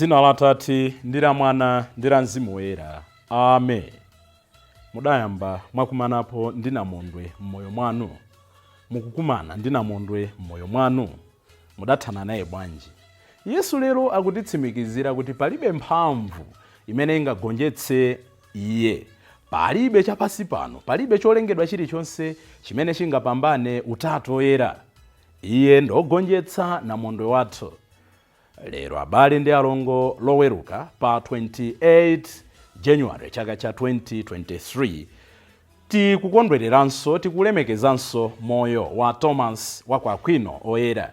Dzina la Atate ndi la Mwana ndi la Mzimu Woyera. Amen. Mudayamba mwakumanapo ndi namondwe m'moyo mwanu? Mukukumana ndi namondwe m'moyo mwanu? Mudathana naye bwanji? Yesu lero akutitsimikizira kuti palibe mphamvu imene ingagonjetse iye. Palibe chapansi pano, palibe cholengedwa chilichonse chimene chingapambane Utatu Woyera. Iye ndi wogonjetsa namondwe wathu. Lero abale ndi alongo, Loweruka pa 28 January chaka cha 2023, tikukondwereranso, tikulemekezanso moyo wa Thomas wa ku Aquino Oyera.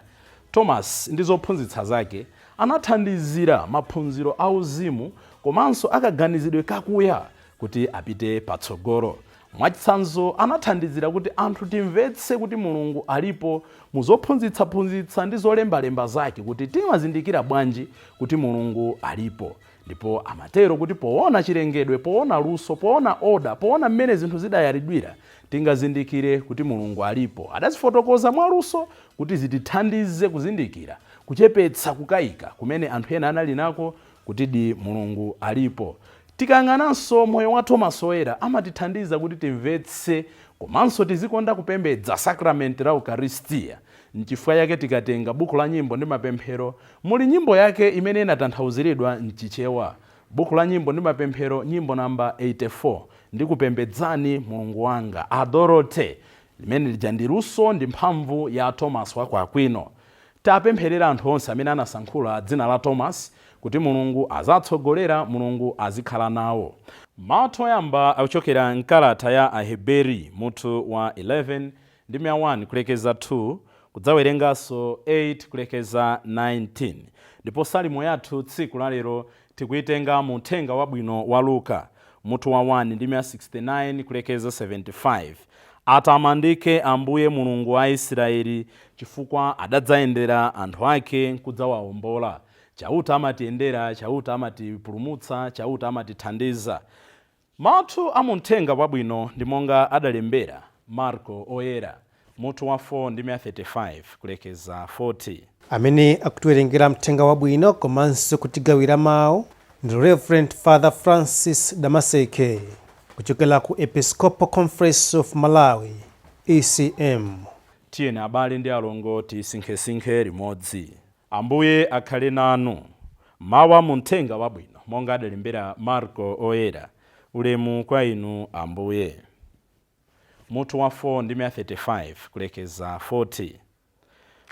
Thomas ndi zophunzitsa zake anathandizira maphunziro auzimu komanso akaganizidwe kakuya kuti apite patsogolo. Mwachitsanzo, anathandizira kuti anthu timvetse kuti Mulungu alipo mu zophunzitsaphunzitsa ndi zolembalemba zake, kuti timazindikira bwanji kuti Mulungu alipo. Ndipo amatero kuti poona chilengedwe, poona luso, poona order, poona mmene zinthu zidayalidwira, tingazindikire kuti Mulungu alipo. Adazifotokoza mwaluso kuti zitithandize kuzindikira, kuchepetsa kukayika kumene anthu ena anali nako kutidi Mulungu alipo. Tikayang'ananso moyo wa Thomas Oyera, amatithandiza kuti timvetse komanso tizikonda kupembedza sakramenti la Ukaristiya. Nchifukwa chake tikatenga buku la nyimbo ndi mapemphero, muli nyimbo yake imene inatanthauziridwa mChichewa. Buku la nyimbo ndi mapemphero, nyimbo namba 84, "Ndikupembedzani Mulungu wanga", "Adoro te". Limene lija ndi luso ndi mphamvu ya Thomas wa ku Aquino. Tapempherera anthu onse amene anasankhula dzina la Thomas kuti Mulungu azatsogolera, Mulungu azikhala nawo. Mawu oyamba akuchokera mkalata ya Aheberi, mutu wa 11 ndi 1 kulekeza 2, kudzawerenganso 8 kulekeza 19. Ndipo salimo yathu tsiku la lero tikuitenga mu Uthenga Wabwino wa Luka, mutu wa 1 ndi 69 kulekeza 75. Atamandike Ambuye Mulungu wa Israeli, chifukwa adadzayendera anthu ake nkudzawawombola. Chauta amatiyendera, Chauta amatipulumutsa, Chauta amatithandiza. Mawu a mu Uthenga Wabwino ndi monga adalembera Marko Oyera, mutu wa 4 ndi 35 kulekeza 40. Amene akutiwerengera Mthenga Wabwino komanso kutigawira mawu ndi Reverend Father Francis Damaseke kuchokera ku Episcopal Conference of Malawi, ECM. Tiyeni abale ndi alongo, tisinkhesinkhe limodzi. Ambuye akhale nanu. Mawu a mu Mthenga Wabwino monga adalembera Marko Oyera. Ulemu kwa inu, Ambuye. Mutu wa 4 ndi 35 kulekeza 40.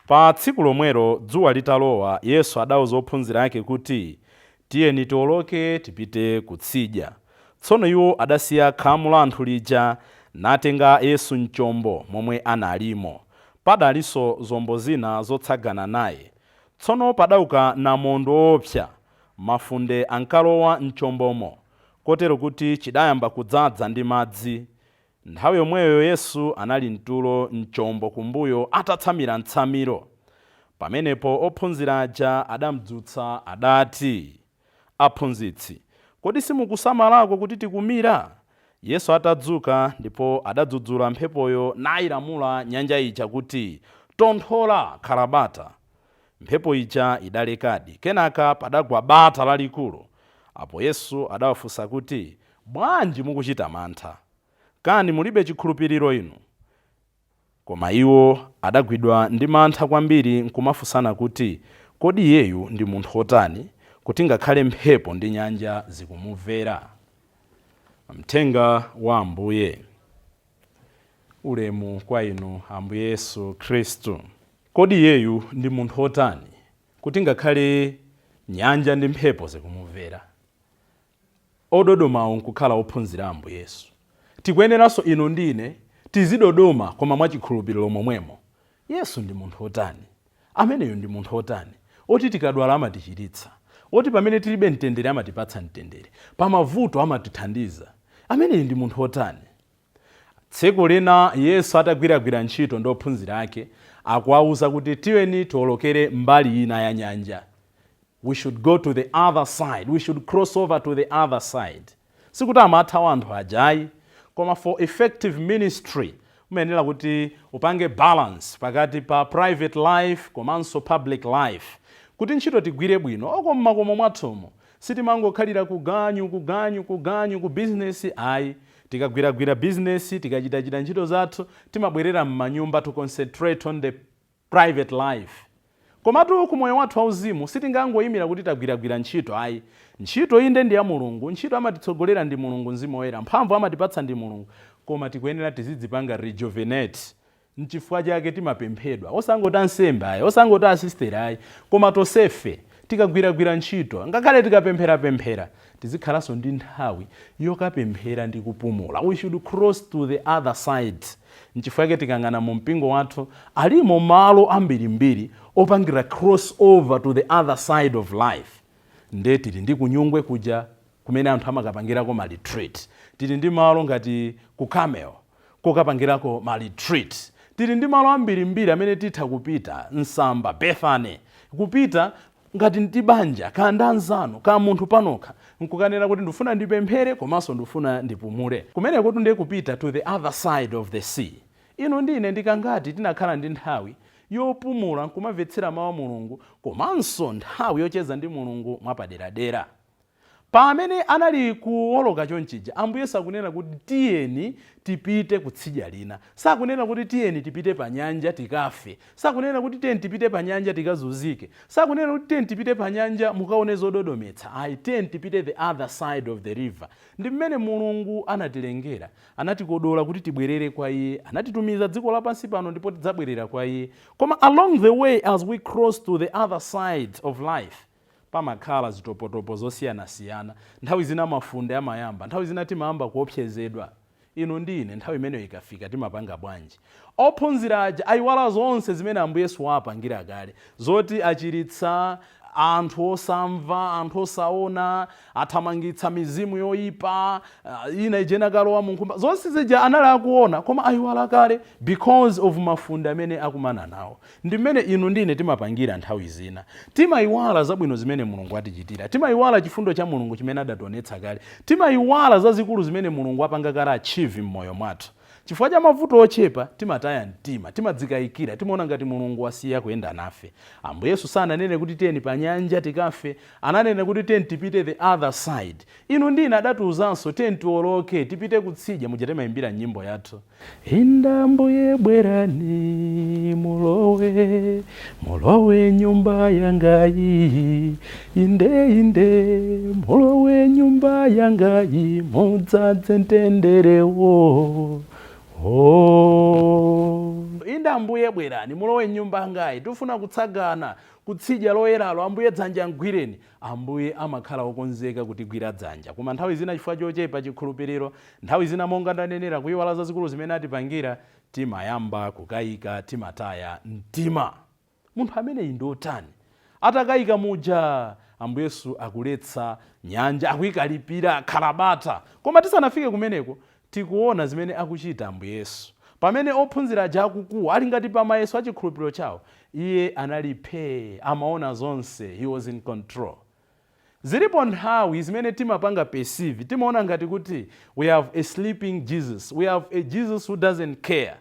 Pa tsiku lomwelo, dzuwa litalowa, Yesu adauza ophunzira ake kuti, "Tiyeni tiwoloke tipite kutsidya." Tsono iwo adasiya khamu la anthu lija natenga Yesu mchombo momwe analimo. Padalinso zombo zina zotsagana naye. Tsono padauka namondwe woopsa, mafunde ankalowa mchombomo, kotero kuti chidayamba kudzaza ndi madzi. Nthawi yomweyo Yesu anali mtulo mchombo kumbuyo, atatsamira mtsamiro. Pamenepo ophunzira aja adamdzutsa, adati, "Aphunzitsi, kodi simukusamalako kuti tikumira?" Yesu atadzuka ndipo adadzudzula mphepoyo, nayilamula nyanja ija kuti, "Tonthola, khala bata." Mphepo ija idalekadi. Kenaka padagwa bata lalikulu. Apo Yesu adawafunsa kuti, "Bwanji mukuchita mantha? Kani mulibe chikhulupiriro inu?" Koma iwo adagwidwa ndi mantha kwambiri nkumafunsana kuti, "Kodi iyeyu ndi munthu wotani, kuti ngakhale mphepo ndi nyanja zikumumvera?" Mthenga wa Ambuye. Ulemu kwa inu, Ambuye Yesu Khristu. Kodi iyeyu ndi munthu wotani, kuti ngakhale nyanja ndi mphepo zikumumvera? Ododomawo nkukhala ophunzira Ambuye Yesu. Tikuyeneranso inu ndi ine tizidodoma, koma mwachikhulupiriro momwemo. Yesu ndi munthu wotani? Ameneyo ndi munthu wotani, oti tikadwala amatichiritsa, oti pamene tilibe mtendere amatipatsa mtendere, pamavuto amatithandiza? Ameneyo ndi munthu wotani? Tsiku lina Yesu atagwiragwira ntchito ndi ophunzira ake, akuwauza kuti, "Tiyeni tiwolokere mbali ina ya nyanja." We should go to the other side, we should cross over to the other side. Sikuti amathawa anthu ajayi, koma for effective ministry umayenera kuti upange balance pakati pa private life komanso public life. Kuti ntchito tigwire bwino, oko mmakomo mwathumo sitimangokhalira kuganyu, kuganyu, kuganyu, ku bizinesi ayi. Tikagwiragwira bizinesi, tikachitachita ntchito zathu, timabwerera m'manyumba to concentrate on the private life. Komatu ku moyo wathu wauzimu sitingangoyimira kuti tagwiragwira ntchito ayi. Ntchito inde ndi ya Mulungu, ntchito amatitsogolera ndi Mulungu Mzimu Woyera, mphamvu amatipatsa ndi Mulungu, koma tikuyenera tizidzipanga rejuvenate. Nchifukwa chake timapemphedwa, osangoti ansembe ayi, osangoti asisteri ayi, koma tonsefe tikagwiragwira ntchito, ngakhale tikapempherapemphera, tizikhalanso ndi nthawi yokapemphera ndi kupumula. We should cross to the other side. Nchifukwa chake tikang'ana mu mpingo wathu alimo malo ambirimbiri opangira cross over to the other side of life. Nde tili ndi kunyungwe kuja kumene anthu amakapangirako ma retreat, tili ndi malo ngati ku Carmel kokapangirako ma retreat, tili ndi malo ambirimbiri amene titha kupita, Nsamba, Bethany, kupita ngati ndi banja ka ndi anzanu ka munthu panokha, nkukanena kuti ndifuna ndipemphere komanso ndifuna ndipumule. Kumeneko ndiye kupita to the other side of the sea. Inu ndine ndikangati tinakhala ndi nthawi yopumula nkumamvetsera mawu a Mulungu komanso nthawi yocheza ndi Mulungu mwapaderadera? Pamene anali kuwoloka chonchija, Ambuye sakunena kuti tiyeni tipite kutsidya lina, sakunena kuti tiyeni tipite pa nyanja tikafe, sakunena kuti tiyeni tipite pa nyanja tikazunzike, sakunena kuti tiyeni tipite pa nyanja mukaone zododometsa ayi. Tiyeni tipite the other side of the river. Ndi mmene Mulungu anatilengera, anatikodola kuti tibwerere kwa Iye, anatitumiza dziko lapansi pano ndipo tidzabwerera kwa Iye. Koma along the way, as we cross to the other side of life, pamakhala zitopotopo zosiyanasiyana. Nthawi zina mafunde amayamba, nthawi zina timayamba kuopsezedwa. Inu ndi ine, nthawi imeneyo ikafika timapanga bwanji? Ophunzira aja ayiwala zonse zimene Ambuye Yesu wapangira kale, zoti achiritsa anthu osamva, anthu osaona, athamangitsa mizimu yoyipa, ina ijena akalowa mu nkhumba, zonse zija anali akuona, koma ayiwala kale because of mafunde amene akumana nawo. Ndi mmene inu ndine timapangira. Nthawi zina timayiwala zabwino zimene Mulungu atichitira, timayiwala chifundo cha Mulungu chimene adationetsa kale, timayiwala zazikulu zimene Mulungu apanga kale achieve m'moyo mwathu. Chifukwa cha mavuto ochepa timataya mtima, timadzikayikira, timaona ngati Mulungu wasiya kuyenda nafe. Ambuye Yesu sananene kuti tiyeni pa nyanja tikafe, ananena kuti tiyeni tipite the other side. Inu ndine adatiuzanso tiyeni tiwoloke tipite kutsidya, muja timayimbira nyimbo yathu: "Inda Ambuye bwerani, mulowe, mulowe nyumba yangayi, inde, inde, mulowe nyumba yangayi, mudzadze mtenderewo." Oh. Inde Ambuye bwerani, mulowe nyumba yangayi, tifuna kutsagana kutsidya loyeralo. Ambuye, dzanja mgwireni. Ambuye amakhala okonzeka kutigwira dzanja, koma nthawi zina chifukwa chochepa chikhulupiriro, nthawi zina monga ndanenera, kuyiwala zazikulu zimene atipangira, timayamba kukayika, timataya mtima. Munthu ameneyi ndi otani? Atakayika muja, Ambuye Yesu akuletsa nyanja, akuyikalipira, khalabata. Koma tisanafike kumeneko, tikuona zimene akuchita Ambuye Yesu pamene ophunzira aja akukuwa, ali ngati pamayeso a chikhulupiriro chawo. Iye anali phee, amaona zonse, he was in control. Zilipo nthawi zimene timapanga perceive, timaona ngati kuti we have a sleeping Jesus, we have a Jesus who doesn't care.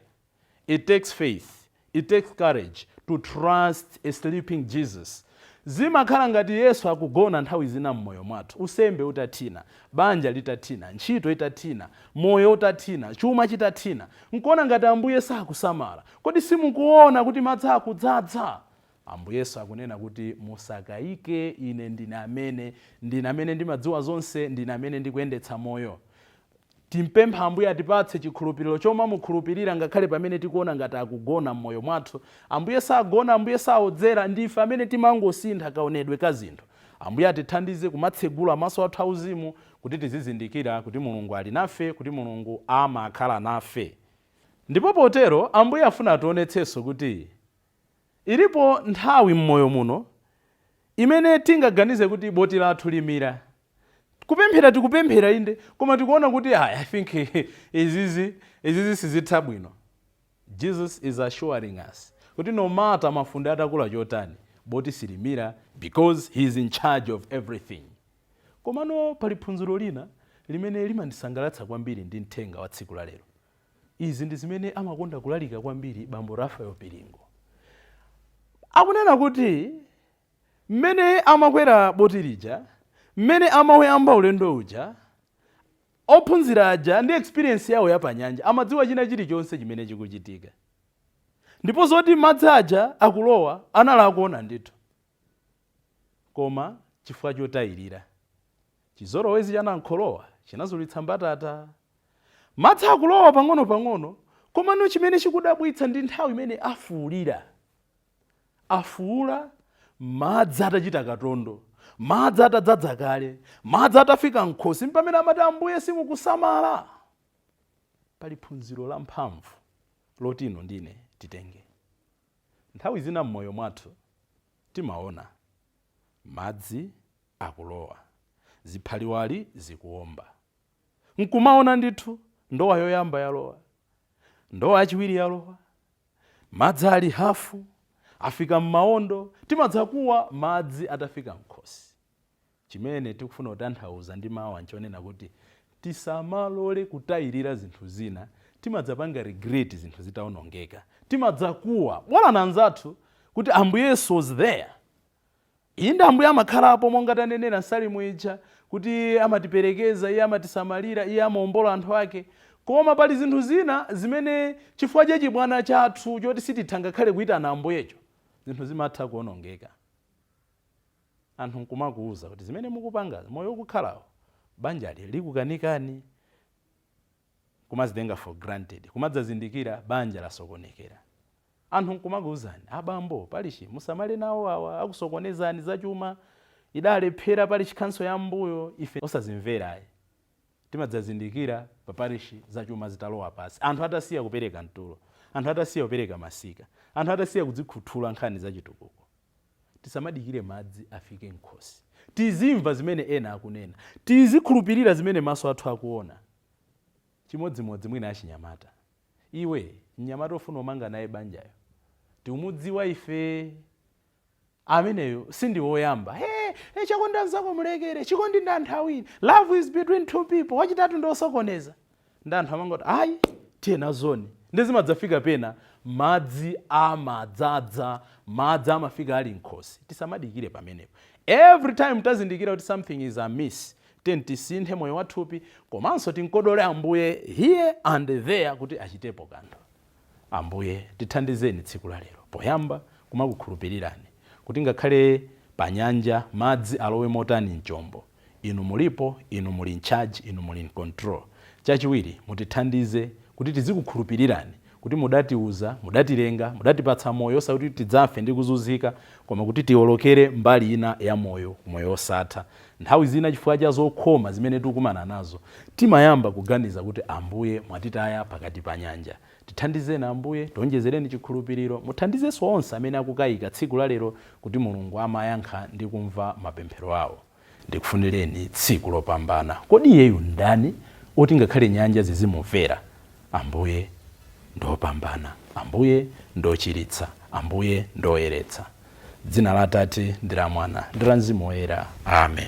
It takes faith, it takes courage to trust a sleeping Jesus. Zimakhala ngati Yesu akugona nthawi zina m'moyo mwathu. Unsembe utathina, banja litathina, ntchito itathina, moyo utathina, chuma chitathina, nkuona ngati Ambuye sakusamala. Kodi simukuona kuti madzi akudzadza? Ambuye Yesu akunena kuti musakayike, ine ndine amene, ndine amene ndimadziwa zonse, ndine amene ndikuyendetsa moyo. Timpempha Ambuye atipatse chikhulupiriro chomamukhulupirira ngakhale pamene tikuona ngati akugona m'moyo mwathu. Ambuye sagona, Ambuye saodzera, ndife amene timangosintha kaonedwe ka zinthu. Ambuye atithandize kumatsegula maso athu auzimu kuti tizizindikira kuti Mulungu ali nafe, kuti Mulungu amakhala nafe. Ndipo potero Ambuye afuna ationetsenso kuti ilipo nthawi m'moyo muno imene tingaganize kuti boti lathu limira. Kupemphera tikupemphera inde, koma tikuona kuti I think izizi sizitha bwino. Jesus is assuring us kuti no matter mafunde atakula chotani, boti silimira because he is in charge of everything. Komano pali phunziro lina limene limandisangalatsa kwambiri ndi mthenga wa tsiku la lero. Izi ndi zimene amakonda kulalika kwambiri Bambo Rafael Piringo. Akunena kuti Mmene amakwera boti lija, mmene amayamba ulendo uja, ophunzira aja ndi experience yawo yapanyanja amadziwa china chilichonse chimene chikuchitika, ndipo zoti madzi aja akulowa anali akuona ndithu. Koma chifukwa chotayirira, chizolowezi cha namkholowa chinazulitsa mbatata. Madzi akulowa pang'ono-pang'ono, komano chimene chikudabwitsa ndi nthawi imene afuulira. Afuula madzi atachita katondo, madzi atadzadza kale, madzi atafika mkhosi, pamene amati, "Ambuye, simukusamala?" Pali phunziro la mphamvu loti inu ndine titenge. Nthawi zina m'moyo mwathu timaona madzi akulowa, ziphaliwali zikuwomba, nkumaona ndithu ndowa yoyamba yalowa, ndowa yachiwiri yalowa, madzi ali hafu, afika m'maondo. Timadzakuwa madzi atafika mkhosi. Chimene tikufuna kutanthauza ndi mawu anchonena kuti tisamalole kutayirira zinthu zina. Timadzapanga regret zinthu zitawonongeka. Timadzakuwa bola na anzathu kuti Ambuye Yesu was there. Inde, Ambuye amakhalapo, monga tanenera msalimu ija kuti amatiperekeza, iye amatisamalira, iye amawombola anthu ake. Koma pali zinthu zina zimene chifukwa cha chibwana chathu choti sititha ngakhale kuyitana Ambuyecho, zinthu zimatha kuwonongeka. Anthu nkumakuwuza kuti zimene mukupanga, moyo ukukhalawo, banjali likukanikani. Kumazitenga for granted, kumadzazindikira banja lasokonekera. Anthu nkumakuwuzani, "Abambo, parish musamale nawo awa, akusokonezani zachuma, idalephera parish council ya mbuyo." Ife osazimverayi, timadzazindikira pa parish zachuma zitalowa pasi, anthu atasiya kupereka mtulo, anthu atasiya kupereka masika, anthu atasiya kudzikhuthula nkhani zachitukuko. Tisamadikire madzi afike mkhosi. Tizimva zimene ena akunena, tizikhulupirira zimene maso athu akuona. Chimodzimodzi mwina achinyamata. Iwe mnyamata ofuna umanga naye banjayo, tiumudziwa ife ameneyo sindi woyamba. "Hey, hey, chakonda nzako mulekere, chikondi ndi anthu awiri, love is between two people, wachitatu ndi osokoneza." Ndi anthu amangoti, "Ayi, tiye nazoni." Ndi zimadzafika pena madzi amadzadza, madzi amafika ali mkhosi. Tisamadikire pamenepo. Every time tazindikira kuti something is amiss, tiyeni tisinthe moyo wathupi, komanso tinkodole Ambuye here and there kuti achitepo kanthu. Ambuye, tithandizeni tsiku la lero, poyamba kumakukhulupirirani kuti ngakhale pa nyanja madzi alowe motani mchombo, inu mulipo, inu muli in charge, inu muli in control. Chachiwiri, mutithandize kuti tizikukhulupirirani kuti mudatiuza, mudatilenga, mudatipatsa moyo osati tidzafe ndi kuzunzika, koma kuti tiwolokere mbali ina ya moyo, moyo osatha. Nthawi zina chifukwa cha zokhoma zimene tikukumana nazo, timayamba kuganiza kuti Ambuye mwatitaya pakati pa nyanja. Tithandizeni Ambuye, tionjezereni chikhulupiriro. Muthandizenso onse amene akukayika tsiku la lero kuti Mulungu amayankha ndi kumva mapemphero awo. Ndikufunireni tsiku lopambana. Kodi iyeyu ndani oti ngakhale nyanja zizimumvera? Ambuye ndopambana, Ambuye ndochiritsa, Ambuye ndoyeretsa. Dzina la Atate ndi la Mwana ndi la Mzimu Woyera, amen.